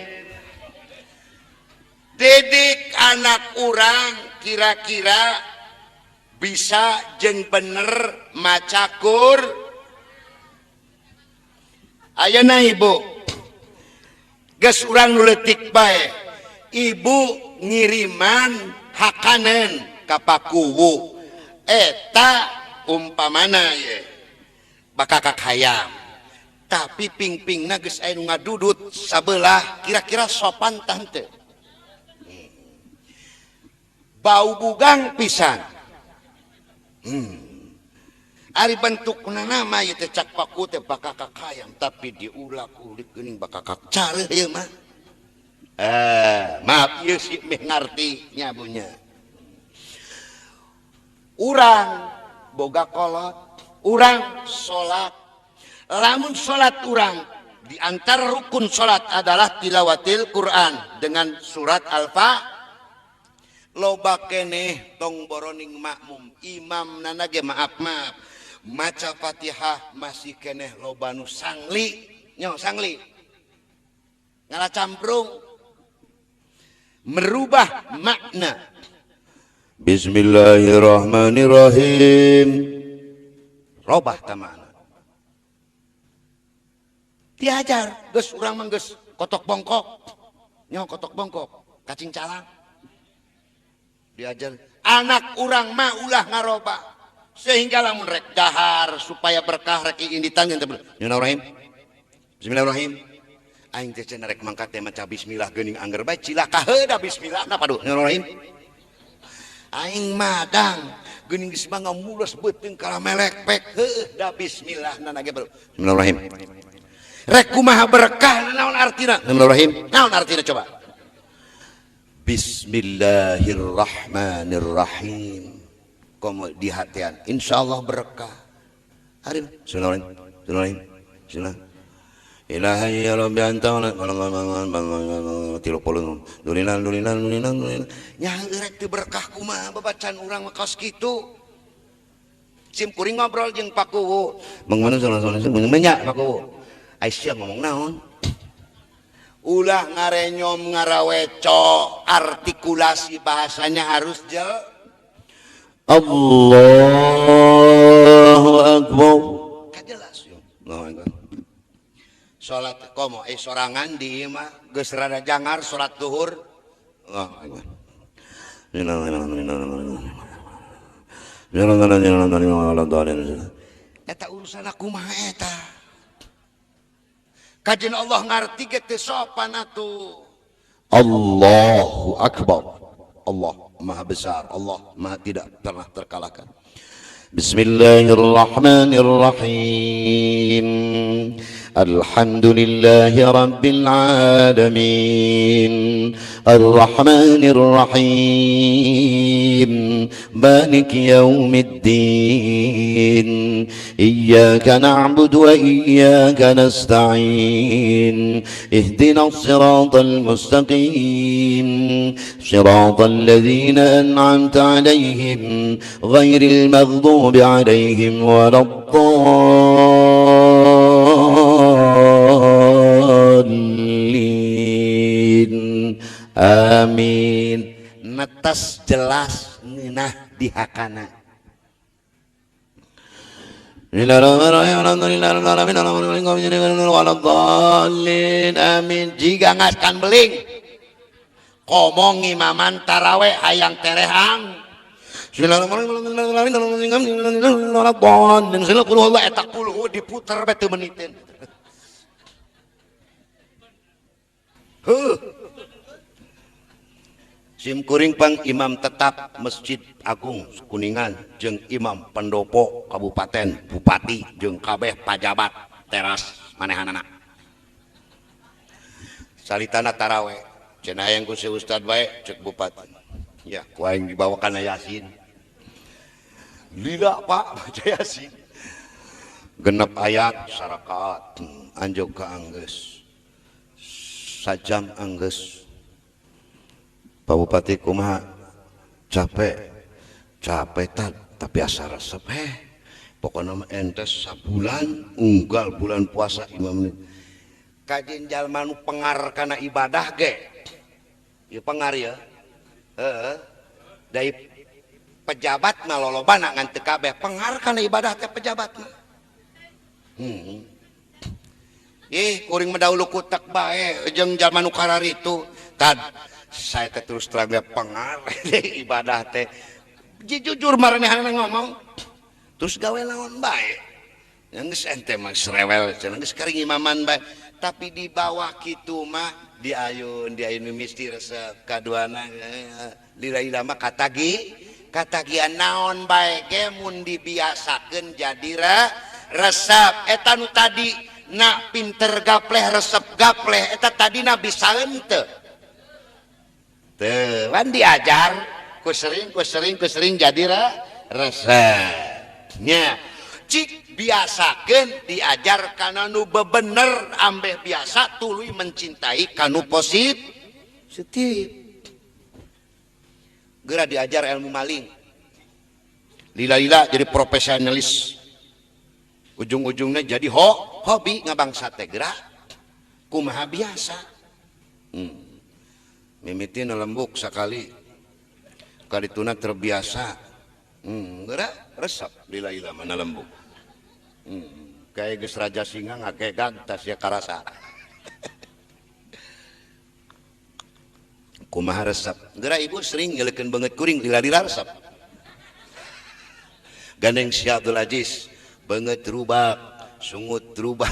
Didik anak urang kira-kira bisa jeung bener maca Qur. Ayeuna ibu geus urang nu leutik bae, ibu ngiriman hakanen ka pakuwu eta umpamana ye bakakak hayam, tapi ping-pingna geus aya nu ngadudut sabelah, kira-kira sopan tah henteu? Bau bugang pisan. Ari bentukna nama ieu teh cak paku teh bakakak hayam, tapi diulak-ulik geuning bakakak careuh ieu mah. Maaf ieu si meh ngarti nya bunya. Urang boga kolot, urang salat. Lamun salat urang di antara rukun salat adalah tilawatil Quran dengan surat Al-Fatihah. Loba keneh tong boroning makmum, imam nana ge maaf maaf Maca Fatihah masih keneh loba nu sangli, nyo sangli. Ngalah camprung. Merubah makna. Bismillahirrahmanirrahim. Robah ta makna. Diajar, geus urang mah geus kotok bongkok. Nyo kotok bongkok, kacing calang. Diajar anak urang mah ulah ngaroba. Sehingga lamun rek dahar supaya berkah rek inditan teh. Bismillahirrahmanirrahim. Bismillahirrahmanirrahim. Aing teh cenah rek mangkat teh maca bismillah geuning angger bae cilaka heuda bismillah na padu. Bismillahirrahmanirrahim. Aing madang geuning geus mah ngamules beuteung kalah melek pek heuh da bismillah na ge baru. Bismillahirrahmanirrahim. Rek kumaha berkah naon artina? Bismillahirrahmanirrahim. Naon artina coba? Bismillahirrahmanirrahim. Komo di hatian insyaallah berkah. Hari bismillahirrahmanirrahim. Bismillahirrahmanirrahim. Bismillah. Ilahi ya Rabbi anta tilu puluh dulinan dulinan dulinan dulinan. Nya rek teu berkah kumaha babacaan urang mah kaos kitu. Sim kuring ngobrol jeung Pak Kuwu. Mang mana salah nya Pak Kuwu. Aisyah ngomong naon? Ulah ngarenyom ngaraweco, artikulasi bahasanya harus jel. Allahu Akbar. Kajelas yo. Allahu Akbar. Salat komo sorangan di imah geus rada jangar salat zuhur. Allahu Akbar. Eta urusan kumaha eta? Kajian Allah ngarti ge teu sopan atuh. Allahu Akbar. Allah Maha Besar, Allah Maha tidak pernah terkalahkan. Bismillahirrahmanirrahim. Alhamdulillahi Rabbil Alamin. Ar-Rahmanir Rahim. Maliki Yaumiddin. Iyyaka na'budu wa iyyaka nasta'in. Ihdinas siratal mustaqim. Siratal ladzina an'amta 'alaihim ghairil maghdubi 'alaihim waladdallin. Amin. Netes jelas ngeunah di hakana. Amin. Jika ngaskan beling komong imaman taraweh hayang terehang. Eta puluh diputer bae teu meniteun. Heuh. Sim kuring pang imam tetap Masjid Agung Kuningan jeung imam pendopo kabupaten bupati jeung kabeh pajabat teras manehanana. Salitana taraweh cenah hayang ku si ustad bae cek bupati. Ya, ku aing dibawa kana Yasin. Lila Pak baca Yasin. Genep ayat sarakaat anjog ka anggeus. Sajam anggeus. Pak Bupati kumaha capek capek tad tapi asa resep heh pokokna mah ente sabulan unggal bulan puasa imam kajin jalma nu pengar kana ibadah ge ieu pengar ya heeh dari pejabat mah lolobana ngan teu kabeh pengar kana ibadah teh pejabat mah ih kuring mah dahulu kutek bae jeung jalma nu kararitu tad saya teh terus terang pengar ibadah teh jujur maranehna ngomong terus gawe lawan bae geus ente mah rewel cenah geus karing imaman bae tapi di bawah kitu mah diayun diayun misti resep kaduana lila-lila mah katagi katagian naon bae ge mun dibiasakeun jadi resep eta nu tadi na pinter gapleh resep gapleh eta tadi na bisa henteu teu wan diajar ku sering jadi resepnya cik biasakeun diajar kana nu bebener ambeh biasa tuluy mencintai kanu positif geura diajar ilmu maling lila-lila jadi profesionalis Ujung-ujungnya jadi hobi ngabangsa teh gerak kumaha biasa. Mimiti lembuk sekali kadituna terbiasa. Gerak resep lila-lila mana lembuk. Kayak geus raja singa ngake gantas ya karasa. Kumaha resep gerak ibu sering ngelekeun banget kuring lila-lila resep. Gandeng si Abdul Aziz banget rubak, sungut rubak,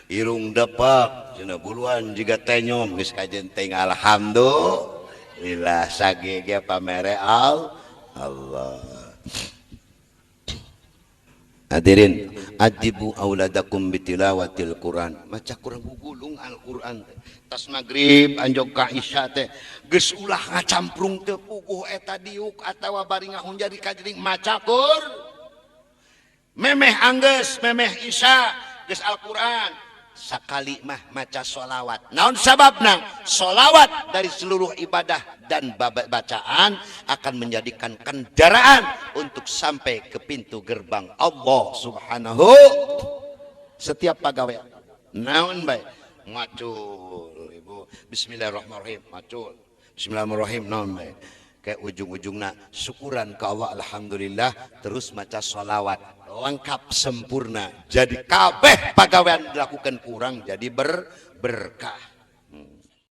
irung depak, cenah buluan jiga tenyom geus kajen teh alhamdulillah sagege pamere Allah. Hadirin, adibu auladakum bitilawatil Quran. Maca Quran gugulung Al-Quran teh. Tas maghrib anjog ka isya teh geus ulah ngacamprung teu puguh eta diuk atawa bari ngahunja di kajring maca Quran. Memeh anggeus, memeh isya geus Al-Quran. Sakali mah maca sholawat. Naon sababna? Sholawat dari seluruh ibadah dan bacaan akan menjadikan kendaraan untuk sampai ke pintu gerbang Allah Subhanahu. Setiap pegawai naon bae macul ibu bismillahirrahmanirrahim macul bismillahirrahmanirrahim naon bae kayak ujung-ujungna syukuran ke Allah alhamdulillah terus maca sholawat lengkap sempurna jadi kabeh pagawean dilakukan kurang jadi berkah.